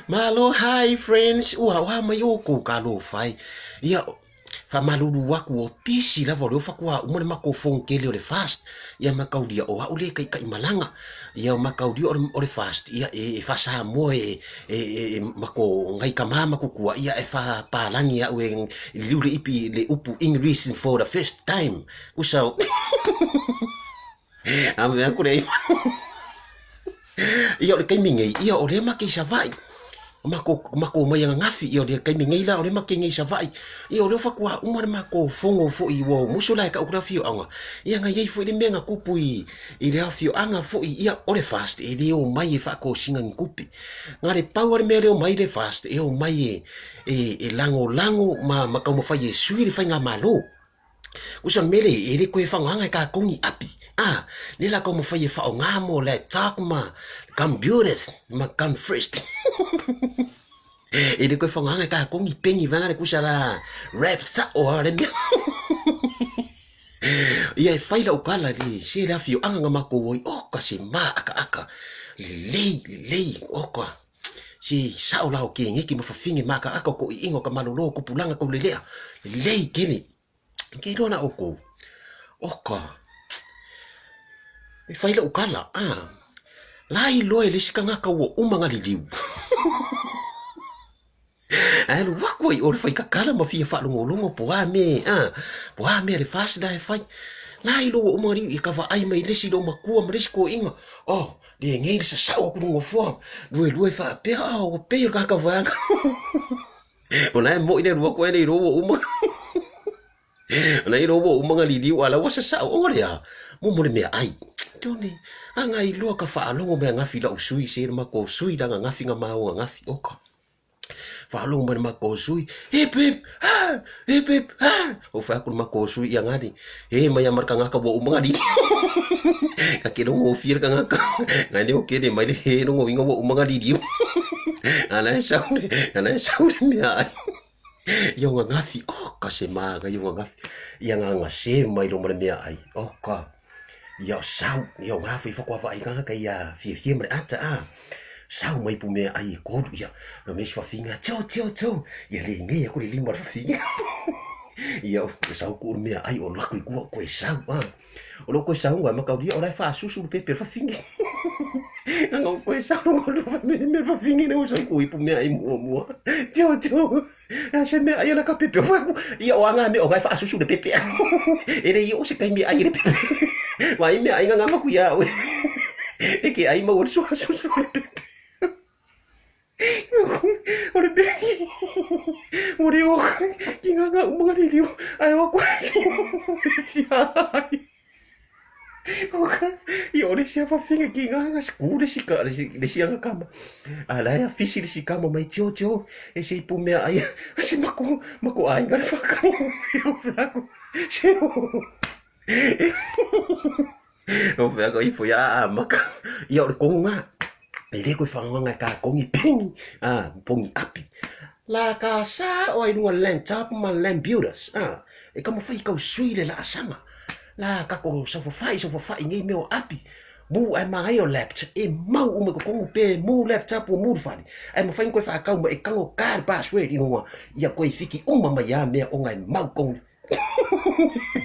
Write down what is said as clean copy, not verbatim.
Malo hi friends ua wa mai o kou ka lo fai ia faamalulu aku o pisi lava o leo fakoa uma le makou phone kele o le fast ia makaulia o a'u le taitaimalaga ia makaulia o le fast ia e faasamoa e e mako ngai kamā ma kukua ia e faapalagi a'u e liliu le ipi le upu English for the first time usa a mea aku le Ia o le taimi nei, ia o lea make i Savaii. Mako mako mai ananafi, ia o le taimi nei la o lea make nei i Savaii. Ia o lea faatoa uma le matou fono foi ua musu la e tau le afioaga. Ia na i ai foi le mea na tupu i i le afioaga foi, ia o le FAST e le omai e faatosina ni tupe. Na le pau lava le mea lea e omai le FAST e omai e e lagolago ma ma taumafai e sui le faigamalo. Usa mele e le koe whangaanga e ka kongi api. Ah, le la taumafai e whaonga mo laptop ma computers ma confirst. E le koe whangaanga e ka kongi pengi vanga le kusa la rap sa o a le mea. Ia e whai lau kala le se le awhio anga nga mako oi, oh ka se ma aka aka, lelei, lelei, oh ka. Se sao la o ke ngeki ma fafine ma ka aka o ko iinga o ka malolo o kupulanga kou lelea. Lelei kele. Ke iloa la oukou. Oka. E fai la'u kala, a. La iloa e le isi kangaka ua uma nga liliu. Ae alu aku ai o le fai kakala ma fia faalogologo po a me, a. Po a mea le fasi la e fai. La iloa ua uma nga liliu i ka vaai mai le isi lou makua ma le isi toeaina. Oh, Le nei le sasao aku luga foa, lue lue faapea, ah, ua pei o le kaka vaega. O la e moi le lua koe le iloa ua uma. O la e iloa ua uma nga liliu a la ua sasao, o le a, mo mo le mea ai. Tone, a nga iloa ka faalogo mai angafi lau sui se le makou sui la angafi nga maua angafi, oka. Faalogo mai le makou sui, hip hip, ha, hip hip, ha. Ou fai atu le makou sui ia ngani, he mai ama le kangaka ua uma ngalili. Ka ke longo fia le kangaka, ngai leo kele mai le he longo inga ua uma ngalili. Ana e sau le, ana e sau le mea ai. Ia nga ngafi, oh ka se maga ia nga ngafi. Ia nga nga se mai lo ma le mea ai, oh ka. Ia o sau, ia o ngā whai whakuawaai ngā kei a whiawhia ma le ata a. Sau mai pu mea ai e kolu, ia, no me si whawhinga, tio, tio, tio, ia le ngei aku le lima le whawhinga. Ia, o sau ku mea ai o laku i kua koe sau, a. O lo koe sau ngā makauria, o lai whaasusu le pepe le whawhinga. Nga ngau koe sau ngā lua me me whawhinga ne o sau ku ipu mea ai mua mua. Tio, tio. A se mea ai ana ka pepe o whaku. Ia o anga mea o ngai whaasusu le pepe. E re i o se kai mea ai le pepe. Wa i mea ai ngā maku ia oe. E ke ai mau o le suasusu le pepe. O le mea o le o ki ngā ngā umanga riri o ai o koe. Fia ai. Ia o le isi afafinga ki ngā nga school le isi ka le isi anga kama. A la ia fisi le isi kama mai tio tio e se ipu mea ai a se mako mako aiga le whakani o wheako se o o wheako ifo ia a maka ia o le kongo ngā e le koe whanganga ka kongi pengi a pongi api la ka sa o ai lunga land top ma land builders a e ka mawhai kau sui le laasaga La kako saofafai saofafai nei mea o api mu ae ma ai o lapt e mau uma i totonu pe mu laptop ua mu le fale ae mafai ona toe faatau ma e tago ka le password i luga ia toe fiki uma mai a mea ona e mau tonu.